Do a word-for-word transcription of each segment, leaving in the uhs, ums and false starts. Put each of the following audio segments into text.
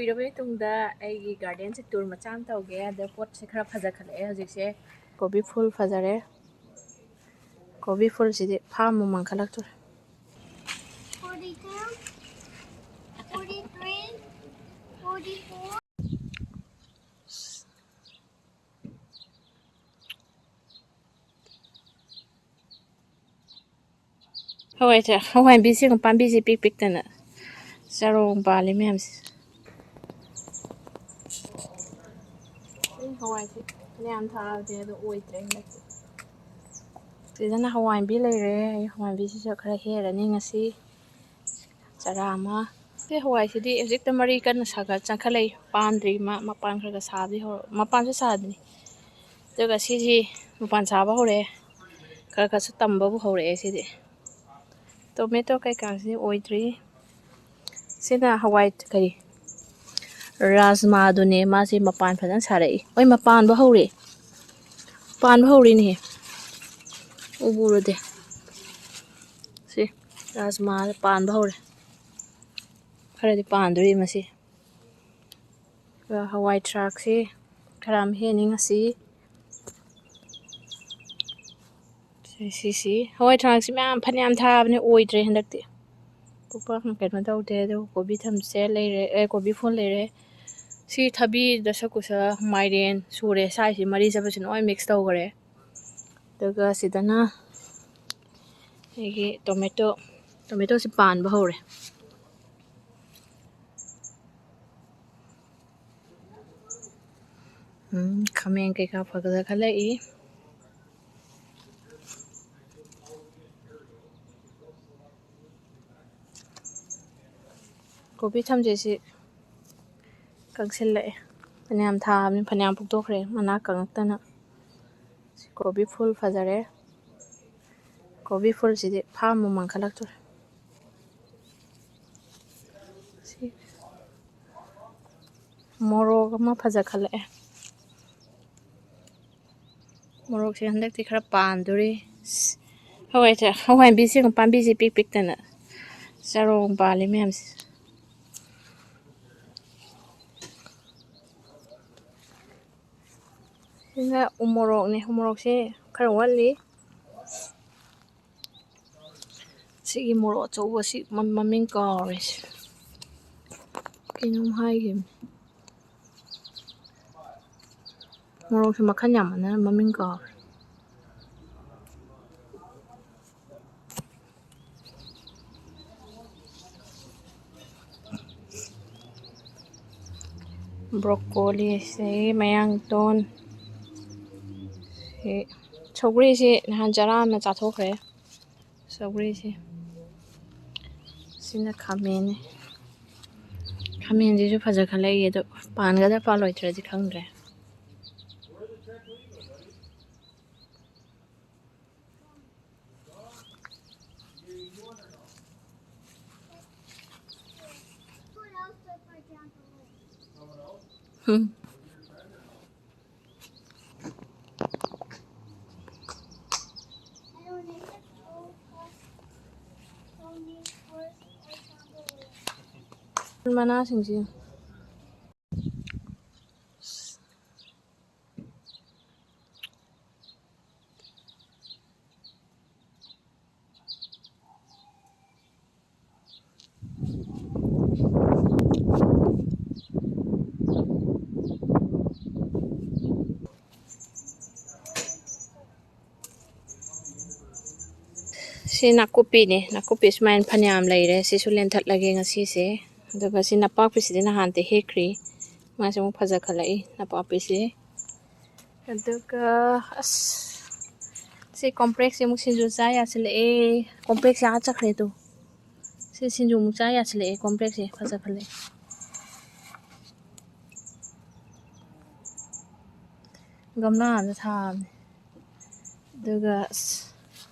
ꯀꯨꯏꯔꯕꯒꯤ ꯇꯨꯡꯗ ꯑꯩꯒꯤ gardenꯁꯦ tour ꯃꯆꯥ ꯑꯃ ꯇꯧꯒꯦ꯫ ꯑꯗ ꯄꯣꯠꯁꯦ ꯈꯔ ꯐꯖꯈꯠꯂꯛꯑꯦ ꯍꯧꯖꯤꯛꯁꯦ꯫ ꯀꯣꯕꯤ ꯐꯨꯜ ꯐꯖꯔꯦ꯫ ꯀꯣꯕꯤ ꯐꯨꯜꯁꯤꯗꯤ farm ꯑꯃ ꯃꯥꯟꯈꯠꯂꯛꯇꯣꯔꯦ꯫ Forty-two, forty-three, forty-four. ꯍꯋꯥꯏ ꯆ-, ꯍꯋꯥꯏ ꯕꯤꯁꯤꯡ ꯄꯥꯝꯕꯤꯁꯦ ꯄꯤꯛ ꯄꯤꯛꯇꯅ ꯆꯔꯣꯡ ꯄꯥꯜꯂꯤ ꯃꯌꯥꯝꯁꯦ꯫ ꯑꯩ ꯍꯋꯥꯏꯁꯦ ꯐꯅꯌꯥꯝ ꯊꯥꯕꯅꯦ, ꯑꯗꯣ ꯑꯣꯏꯗ꯭ꯔꯦ ꯍꯟꯗꯛꯇꯤ꯫ ꯁꯤꯗꯅ ꯍꯋꯥꯏꯕꯤ ꯂꯩꯔꯦ꯫ ꯑꯩ ꯍꯋꯥꯏꯕꯤꯁꯤꯁꯨ ꯈꯔ ꯍꯦꯛꯑꯅꯤ ꯉꯁꯤ꯫ ꯆꯔꯥ ꯑꯃ꯫ ꯁꯤ ꯍꯋꯥꯏꯁꯤꯗꯤ ꯍꯧꯖꯤꯛꯇ ꯃꯔꯤ ꯀꯟꯅ ꯁꯥꯒꯠ-, ꯆꯪꯈꯠꯂꯛꯏ꯫ ꯄꯥꯟꯗ꯭ꯔꯤ, ꯃꯥ ꯃꯄꯥꯟ ꯈꯔ ꯈꯔ ꯁꯥꯕꯗꯤ ꯍꯧꯔ-, ꯃꯄꯥꯟꯁꯨ ꯁꯥꯗ꯭ꯔꯤ꯫ ꯑꯗꯨꯒ ꯁꯤꯁꯤ ꯃꯄꯥꯟ ꯁꯥꯕ ꯍꯧꯔꯛꯑꯦ꯫ ꯈꯔ ꯈꯔꯁꯨ ꯇꯝꯕꯕꯨ ꯍꯧꯔꯛꯑꯦ ꯁꯤꯗꯤ꯫ Tomato ꯀꯩꯀꯥꯁꯤ ꯑꯣꯏꯗ꯭ꯔꯤ꯫ ꯁꯤꯅ ꯍꯋꯥꯏ ꯀꯔꯤ? ꯔꯥꯖꯃꯥꯗꯨꯅꯦ, ꯃꯥꯁꯦ ꯃꯄꯥꯟ ꯐꯖꯅ ꯁꯥꯔꯛꯏ꯫ ꯍꯣꯏ, ꯃꯄꯥꯟꯕ ꯍꯧꯔꯦ꯫ ꯄꯥꯟꯕ ꯍꯧꯔꯤꯅꯦꯍꯦ꯫ ꯎꯕꯨ ꯎꯔꯗꯤ꯫ ꯁꯤ ꯔꯥꯖꯃꯥꯁꯦ ꯄꯥꯟꯕ ꯍꯧꯔꯦ꯫ ꯈꯔꯗꯤ ꯄꯥꯟꯗꯣꯔꯤ ꯃꯁꯤ꯫ ꯑꯗꯨꯒ ꯍꯋꯥꯏ ꯊ꯭ꯔꯥꯛꯁꯤ ꯈꯔ ꯑꯃ ꯍꯦꯛꯑꯅꯤ ꯉꯁꯤ꯫ ꯁꯤ, ꯁꯤꯁꯤ ꯍꯋꯥꯏ ꯊ꯭ꯔꯥꯛꯁꯤ ꯃꯌꯥꯝ ꯐꯅꯌꯥꯝ ꯊꯥꯕꯅꯦ, ꯑꯣꯏꯗ꯭ꯔꯦ ꯍꯟꯗꯛꯇꯤ꯫ ꯄꯨꯄꯥꯛꯅ ꯀꯩꯅꯣ ꯇꯧꯗꯦ꯫ ꯑꯗꯨꯒ ꯀꯣꯕꯤ ꯊꯝꯆꯦꯠ ꯂꯩꯔꯦ, ꯑꯦ, ꯀꯣꯕꯤ ꯐꯨꯜ ꯂꯩꯔꯦ꯫ ꯁꯤ ꯊꯕꯤ, ꯗꯁꯀꯨꯁ, ꯃꯥꯏꯔꯦꯟ ꯁꯨꯔꯦ꯫ ꯁꯥꯏꯁꯤ ꯃꯔꯤ ꯆꯠꯄꯁꯤ ꯂꯣꯏ mix ꯇꯧꯈ꯭ꯔꯦ꯫ ꯑꯗꯨꯒ ꯁꯤꯗꯅ ꯑꯩꯒꯤ tomato, tomatoꯁꯤ ꯄꯥꯟꯕ ꯍꯧꯔꯦ꯫ ꯎꯝ, ꯈꯥꯃꯦꯟ ꯀꯩꯀꯥ ꯐꯒꯠꯂꯛꯈꯠꯂꯛꯏ꯫ ꯀꯣꯕꯤ ꯊꯝꯆꯦꯠꯁꯤ ꯀꯪꯁꯤꯜꯂꯛꯑꯦ꯫ ꯐꯅꯌꯥꯝ ꯊꯥꯕꯅꯤ, ꯐꯅꯌꯥꯝ ꯄꯨꯛꯊꯣꯛꯈ꯭ꯔꯦ ꯃꯅꯥ ꯀꯪꯉꯛꯇꯅ꯫ ꯁꯤ ꯀꯣꯕꯤ ꯐꯨꯜ ꯐꯖꯔꯦ꯫ ꯀꯣꯕꯤ ꯐꯨꯜꯁꯤꯗꯤ farm ꯑꯃ ꯃꯥꯟꯈꯠꯂꯛꯇꯣꯔꯦ꯫ ꯁꯤ ꯃꯣꯔꯣꯛ ꯑꯃ ꯐꯖꯈꯠꯂꯛꯑꯦ꯫ ꯃꯣꯔꯣꯛꯁꯦ ꯍꯟꯗꯛꯇꯤ ꯈꯔ ꯄꯥꯟꯗꯣꯔꯤ꯫ ꯍꯋꯥꯏ ꯆ-, ꯍꯋꯥꯏꯕꯤꯁꯦ ꯌꯦꯡꯉꯨ, ꯄꯥꯝꯕꯤꯁꯦ ꯄꯤꯛ ꯄꯤꯛꯇꯅ ꯆꯔꯣꯡ ꯄꯥꯜꯂꯤ ꯃꯌꯥꯝꯁꯦ꯫ ꯁꯤꯅ ꯎꯃꯣꯔꯣꯛꯅꯦ꯫ ꯎꯃꯣꯔꯣꯛꯁꯦ ꯈꯔ ꯋꯥꯠꯂꯤ꯫ ꯁꯤꯒꯤ ꯃꯣꯔꯣꯛ ꯑꯆꯧꯕꯁꯤ ꯃ-, ꯃꯃꯤꯡ ꯀꯥꯎꯔꯦ꯫ ꯀꯩꯅꯣꯝ ꯍꯥꯏꯈꯤꯕꯅꯤ꯫ ꯃꯣꯔꯣꯛꯁꯦ ꯃꯈꯜ ꯌꯥꯝꯃꯟꯗꯅ ꯃꯃꯤꯡ ꯀꯥꯎꯔꯦ꯫ ꯕ꯭ꯔꯣꯀꯣꯂꯤ, ꯁꯤ ꯃꯌꯥꯡꯇꯣꯟ, ꯁꯤ ꯁꯧꯒ꯭ꯔꯤꯁꯤ ꯅꯍꯥꯟ ꯆꯔꯥ ꯑꯃ ꯆꯥꯊꯣꯛꯈ꯭ꯔꯦ꯫ ꯁꯧꯒ꯭ꯔꯤꯁꯦ꯫ ꯁꯤꯅ ꯈꯥꯃꯦꯟꯅꯦ꯫ ꯈꯥꯃꯦꯟꯁꯤꯁꯨ ꯐꯖꯈꯠꯂꯛꯏ, ꯑꯗꯣ ꯄꯥꯟꯒꯗ꯭ꯔꯥ ꯄꯥꯜꯂꯣꯏꯗ꯭ꯔꯗꯤ ꯈꯪꯗ꯭ꯔꯦ꯫ ꯎꯝ꯫ ꯃꯅꯥꯁꯤꯡꯁꯤ꯫ ꯁꯤ ꯅꯥꯀꯨꯞꯄꯤꯅꯦ꯫ ꯅꯥꯀꯨꯞꯄꯤ ꯁꯨꯃꯥꯏꯅ ꯐꯅꯌꯥꯝ ꯂꯩꯔꯦ꯫ ꯁꯤꯁꯨ ꯂꯦꯟꯊꯠꯂꯒꯦ ꯉꯁꯤꯁꯦ꯫ ꯑꯗꯨꯒ ꯁꯤ ꯅꯄꯥꯛꯄꯤꯁꯤꯗꯤ ꯅꯍꯥꯟꯗꯤ ꯍꯦꯛꯈ꯭ꯔꯤ꯫ ꯃꯥꯁꯦ ꯑꯃꯨꯛ ꯐꯖꯈꯠꯂꯛꯏ ꯅꯄꯥꯛꯄꯤꯁꯦ꯫ ꯑꯗꯨꯒ ꯑꯁ, ꯁꯤ ꯀꯣꯝꯄ꯭ꯔꯦꯛꯁꯦ ꯑꯃꯨꯛ ꯁꯤꯡꯖꯨ ꯆꯥ ꯌꯥꯁꯤꯜꯂꯛꯑꯦ꯫ ꯀꯣꯝꯄ꯭ꯔꯦꯛꯁꯦ ꯑꯥ ꯆꯠꯈ꯭ꯔꯦ ꯇꯨ꯫ ꯁꯤ ꯁꯤꯡꯖꯨ ꯑꯃꯨꯛ ꯆꯥ ꯌꯥꯁꯤꯜꯂꯛꯑꯦ꯫ ꯀꯣꯝꯄ꯭ꯔꯦꯛꯁꯦ ꯐꯖꯈꯠꯂꯛꯑꯦ꯫ ꯒꯝꯂꯥ ꯑꯃꯗ ꯊꯥꯕꯅꯦ꯫ ꯑꯗꯨꯒ ꯑꯁ,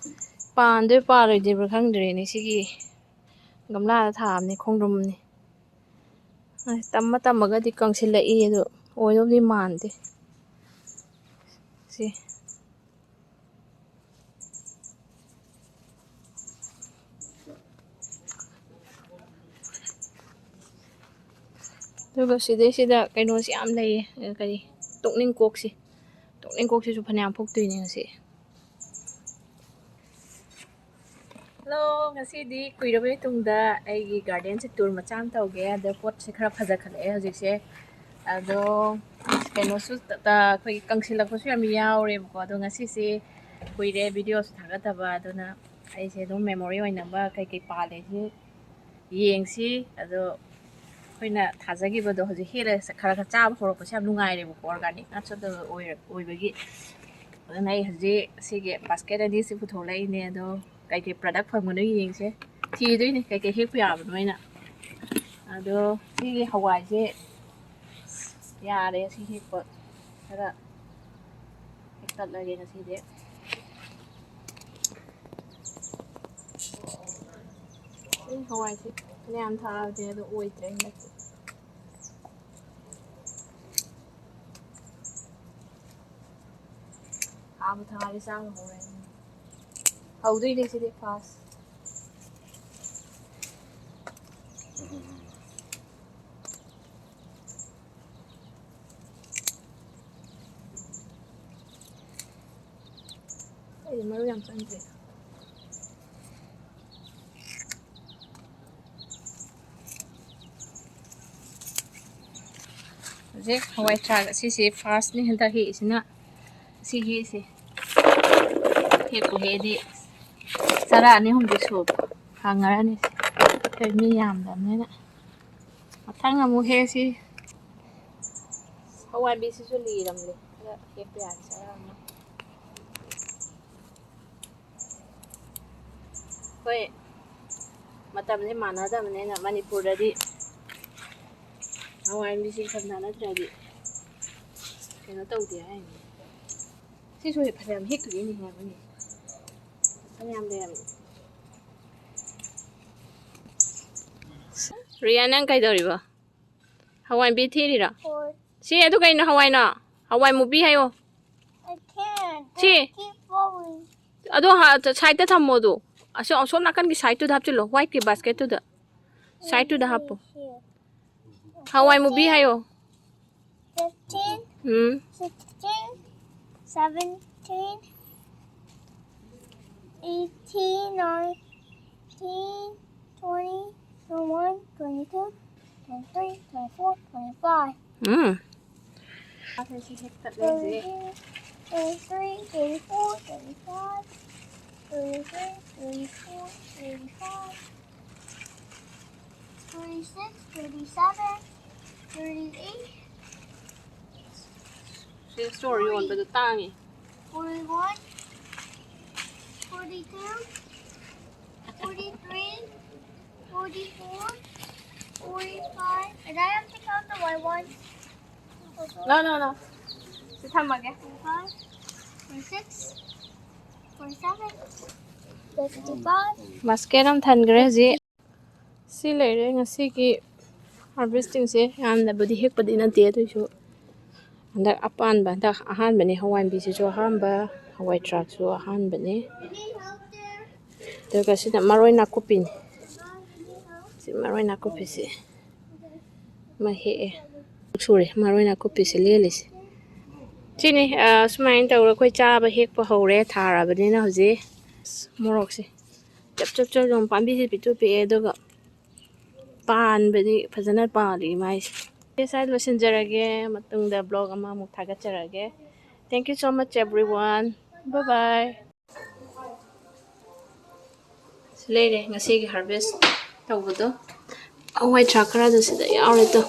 ꯄꯥꯟꯗꯣꯏ ꯄꯥꯜꯂꯣꯏꯗꯣꯏꯕ꯭ꯔꯥ ꯈꯪꯗ꯭ꯔꯦꯅꯦ꯫ ꯁꯤꯒꯤ ꯒꯝꯂꯥꯗ ꯊꯥꯕꯅꯦ, ꯈꯣꯡꯗ꯭ꯔꯨꯝꯅꯦ꯫ ꯑꯁ, ꯇꯝꯃ ꯇꯝꯃꯒꯗꯤ ꯀꯪꯁꯤꯜꯂꯛꯏ, ꯑꯗꯣ ꯑꯣꯏꯗꯧꯗꯤ ꯃꯥꯟꯗꯦ꯫ ꯁꯤ꯫ ꯑꯗꯨꯒ ꯁꯤꯗꯩꯁꯤꯗ ꯀꯩꯅꯣꯁꯤ ꯌꯥꯝ ꯂꯩꯌꯦ, ꯀꯔꯤ, ꯇꯣꯛꯅꯤꯡꯀꯣꯛꯁꯤ꯫ ꯇꯣꯛꯅꯤꯡꯀꯣꯛꯁꯤꯁꯨ ꯐꯅꯌꯥꯝ ꯐꯨꯛꯇꯣꯏꯅꯦ ꯉꯁꯤ꯫ ꯍꯜꯂꯣ, ꯉꯁꯤꯗꯤ ꯀꯨꯏꯔꯕꯩ ꯇꯨꯡꯗ ꯑꯩꯒꯤ ꯒꯥꯔꯗꯦꯟꯁꯦ ꯇꯨꯔ ꯃꯆꯥ ꯑꯃ ꯇꯧꯒꯦ꯫ ꯑꯗꯣ ꯄꯣꯠꯁꯦ ꯈꯔ ꯐꯖꯈꯠꯂꯛꯑꯦ ꯍꯧꯖꯤꯛꯁꯦ꯫ ꯑꯗꯣ ꯀꯩꯅꯣꯁꯨ ꯇ-, ꯇ-, ꯑꯩꯈꯣꯏꯒꯤ ꯀꯪꯁꯤꯜꯂꯛꯄꯁꯨ ꯌꯥꯝ ꯌꯥꯎꯔꯦꯕꯀꯣ꯫ ꯑꯗꯣ ꯉꯁꯤꯁꯦ ꯀꯨꯏꯔꯦ ꯚꯤꯗꯤꯑꯣꯁꯨ ꯊꯥꯒꯠꯇꯕ, ꯑꯗꯨꯅ ꯑꯩꯁꯦ ꯑꯗꯨꯝ ꯃꯦꯃꯣꯔꯤ ꯑꯣꯏꯅꯕ ꯀꯩꯀꯩ ꯄꯥꯜꯂꯦ ꯁꯤ ꯌꯦꯡꯁꯤ꯫ ꯑꯗꯣ ꯑꯩꯈꯣꯏꯅ ꯊꯥꯖꯈꯤꯕꯗꯣ ꯍꯧꯖꯤꯛ ꯍꯦꯜꯂꯦ, ꯈꯔ ꯈꯔ ꯆꯥꯕ ꯍꯧꯔꯛꯄꯁꯦ ꯌꯥꯝ ꯅꯨꯡꯉꯥꯏꯔꯦꯕꯀꯣ, ꯑꯣꯔꯒꯥꯅꯤꯛ ꯉꯥꯛꯇ ꯑꯣꯏꯔ-, ꯑꯣꯏꯕꯒꯤ꯫ ꯑꯗꯨꯅ ꯑꯩ ꯍꯧꯖꯤꯛ ꯁꯤꯒꯤ ꯕꯥꯁꯀꯦꯠ ꯑꯅꯤꯁꯤ ꯄꯨꯊꯣꯛꯂꯛꯏꯅꯦ꯫ ꯑꯗꯣ ꯀꯩꯀꯩ ꯄ꯭ꯔꯗꯛ ꯐꯪꯕꯅꯣ ꯌꯦꯡꯁꯦ, ꯊꯤꯗꯣꯏꯅꯦ ꯀꯩꯀꯩ ꯍꯦꯛꯄ ꯌꯥꯕꯅꯣ ꯍꯥꯏꯅ꯫ ꯑꯗꯣ ꯁꯤꯒꯤ ꯍꯋꯥꯏꯁꯦ ꯌꯥꯔꯦ, ꯁꯤ ꯍꯦꯛꯄ ꯈꯔ ꯍꯦꯛꯇꯠꯂꯒꯦ ꯉꯁꯤꯗꯤ꯫ ꯑꯩ ꯍꯋꯥꯏꯁꯦ ꯐꯅꯌꯥꯝ ꯊꯥꯕꯅꯦ, ꯑꯗꯣ ꯑꯣꯏꯗ꯭ꯔꯦ ꯍꯟꯗꯛꯇꯤ꯫ ꯊꯥꯕꯨ ꯊꯥꯔꯗꯤ ꯆꯥꯕ ꯍꯧꯔꯅꯤ꯫ ꯍꯧꯗꯣꯏꯅꯦ ꯁꯤꯗꯤ ꯐꯥꯔꯁ꯫ ꯑꯩꯗꯤ ꯃꯔꯨ ꯌꯥꯝ ꯆꯪꯗ꯭ꯔꯦ꯫ ꯍꯧꯖꯤꯛ ꯍꯋꯥꯏ ꯊ꯭ꯔꯥꯛ ꯑꯁꯤꯁꯤ ꯐꯥꯔꯁꯅꯤ ꯍꯟꯗꯛ ꯍꯦꯛꯏꯁꯤꯅ꯫ ꯁꯤ ꯍꯦꯛꯏꯁꯦ ꯍꯦꯛꯄꯨ ꯍꯦꯛꯑꯗꯤ ꯆꯔꯥ ꯑꯅꯤ ꯑꯍꯨꯝꯗꯤ ꯁꯨ ꯐꯪꯉꯔꯅꯤ꯫ ꯑꯩꯈꯣꯏ ꯃꯤ ꯌꯥꯝꯗꯕꯅꯤꯅ꯫ ꯃꯊꯪ ꯑꯃꯨꯛ ꯍꯦꯛꯁꯤ꯫ ꯍꯋꯥꯏꯕꯤꯁꯤꯁꯨ ꯂꯤꯔꯝꯂꯦ, ꯈꯔ ꯍꯦꯛꯄ ꯌꯥꯅꯤ ꯆꯔꯥ ꯑꯃ꯫ ꯑꯩꯈꯣꯏ ꯃꯇꯝꯁꯦ ꯃꯥꯟꯅꯗꯕꯅꯤꯅ ꯃꯅꯤꯄꯨꯔꯗꯗꯤ ꯍꯋꯥꯏꯕꯤꯁꯤ ꯏꯪꯊꯝꯊꯥ ꯅꯠꯇ꯭ꯔꯗꯤ ꯀꯩꯅꯣ ꯇꯧꯗꯦ ꯍꯥꯏꯅꯤ꯫ ꯁꯤꯁꯨ ꯐꯅꯌꯥꯝ ꯍꯦꯛꯇꯣꯏꯅꯤ ꯍꯥꯏꯕꯅꯤ꯫ ꯐꯅꯌꯥꯝ ꯂꯩꯔꯝꯃꯤ꯫ ꯔꯤꯌꯥ, ꯅꯪ ꯀꯩꯗꯧꯔꯤꯕ? ꯍꯋꯥꯏꯕꯤ ꯊꯤꯔꯤꯔꯣ? ꯍꯣꯏ꯫ ꯁꯤ ꯑꯗꯨ ꯀꯩꯅꯣ ꯍꯋꯥꯏꯅꯣ? ꯍꯋꯥꯏ ꯃꯨꯕꯤ ꯍꯥꯏꯌꯣ꯫ I can't. ꯁꯤ꯫ They keep falling. ꯑꯗꯣ ꯍ-, ꯁꯥꯏꯗꯇ ꯊꯝꯃꯣ ꯑꯗꯣ꯫ ꯑꯁꯣ-, ꯑꯁꯣꯝ ꯅꯥꯀꯟꯒꯤ ꯁꯥꯏꯗꯇꯨꯗ ꯍꯥꯞꯆꯤꯜꯂꯣ, ꯋꯥꯏꯠꯀꯤ ꯕꯥꯁꯀꯦꯠꯇꯨꯗ꯫ ꯁꯥꯏꯗꯇꯨꯗ ꯍꯥꯞꯄꯣ꯫ Here. ꯍꯋꯥꯏ ꯃꯨꯕꯤ ꯍꯥꯏꯌꯣ꯫ Fifteen, ꯎꯝ꯫ Sixteen, seventeen, eighteen, nineteen, twenty, twenty-one, twenty-two, twenty-three, twenty-four, twenty-five. Mm. Twenty-two, twenty-three, twenty-four, twenty-five, twenty-three, twenty-four, twenty-five, twenty-six, twenty-seven, twenty-eight, ꯁꯤ ꯏꯁꯇꯣꯔ ꯌꯣꯟꯕꯗꯣ ꯇꯥꯡꯉꯤ꯫ forty-one, forty-two, forty-three, forty-four, forty-five. And I have to count the white ones. No, no, no. ꯁꯤ ꯊꯝꯃꯒꯦ꯫ Forty-five, forty-six, forty-seven, fifty-five. Basket ꯑꯃ ꯊꯟꯈ꯭ꯔꯦ ꯍꯧꯖꯤꯛ꯫ ꯁꯤ ꯂꯩꯔꯦ ꯉꯁꯤꯒꯤ harvestingꯁꯦ꯫ ꯌꯥꯝꯅꯕꯨꯗꯤ ꯍꯦꯛꯄꯗꯤ ꯅꯠꯇꯦ, ꯑꯗꯨꯏꯁꯨ ꯍꯟꯗꯛ ꯑꯄꯥꯟꯕ, ꯍꯟꯗꯛ ꯑꯍꯥꯟꯕꯅꯦ ꯍꯋꯥꯏ ꯃꯨꯕꯤꯁꯤꯁꯨ ꯑꯍꯥꯟꯕ, ꯍꯋꯥꯏ ꯊ꯭ꯔꯥꯛꯁꯨ ꯑꯍꯥꯟꯕꯅꯦ꯫ ꯑꯗꯨꯒ ꯁꯤꯅ ꯃꯔꯣꯏ ꯅꯥꯀꯨꯞꯄꯤꯅꯤ꯫ ꯁꯤ ꯃꯔꯣꯏ ꯅꯥꯀꯨꯞꯄꯤꯁꯤ ꯑꯃ ꯍꯦꯛꯑꯦ꯫ ꯁꯨꯔꯦ ꯃꯔꯣꯏ ꯅꯥꯀꯨꯞꯄꯤꯁꯤ ꯂꯦꯜꯂꯤꯁꯦ꯫ ꯁꯤꯅꯤ, ꯑ, ꯁꯨꯃꯥꯏꯅ ꯇꯧꯔꯒ ꯑꯩꯈꯣꯏ ꯆꯥꯕ ꯍꯦꯛꯄ ꯍꯧꯔꯦ, ꯊꯥꯔꯕꯅꯤꯅ ꯍꯧꯖꯤꯛ꯫ ꯑꯁ, ꯃꯣꯔꯣꯛꯁꯦ ꯆꯞ ꯆꯞ ꯆꯞ ꯌꯥꯝ ꯄꯥꯝꯕꯤꯁꯦ ꯄꯤꯛꯇꯨ ꯄꯤꯛꯑꯦ, ꯑꯗꯨꯒ ꯄꯥꯟꯕꯗꯤ ꯐꯖꯅ ꯄꯥꯜꯂꯤ ꯃꯥꯏꯁꯦ꯫ ꯁꯤ ꯁ꯭ꯋꯥꯏꯗ ꯂꯣꯏꯁꯤꯟꯖꯔꯒꯦ, ꯃꯇꯨꯡꯗ vlog ꯑꯃꯃꯨꯛ ꯊꯥꯒꯠꯆꯔꯒꯦ꯫ Thank you so much everyone. Bye bye. ꯁꯤ ꯂꯩꯔꯦ ꯉꯁꯤꯒꯤ harvest ꯇꯧꯕꯗꯣ꯫ ꯍꯋꯥꯏ ꯊ꯭ꯔꯥꯛ ꯈꯔꯗꯣ ꯁꯤꯗ ꯌꯥꯎꯔꯦ ꯇꯣ꯫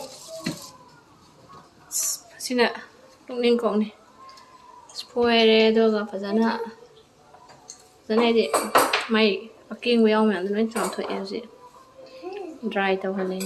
ꯑꯁ, ꯁꯤꯅ ꯄꯨꯛꯅꯤꯡ ꯈꯣꯛꯅꯤ꯫ ꯑꯁ, ꯐꯣꯏꯔꯦ ꯑꯗꯨꯒ ꯐꯖꯅ, ꯐꯖꯅ ꯍꯥꯏꯗꯤ ꯃꯥꯏ ꯑꯀꯦꯡꯕ ꯌꯥꯎ ꯃꯌꯥꯝꯗꯣ ꯂꯣꯏ ꯆꯥꯝꯊꯣꯛꯑꯦ ꯍꯧꯖꯤꯛ꯫ Dry ꯇꯧꯍꯜꯂꯦ꯫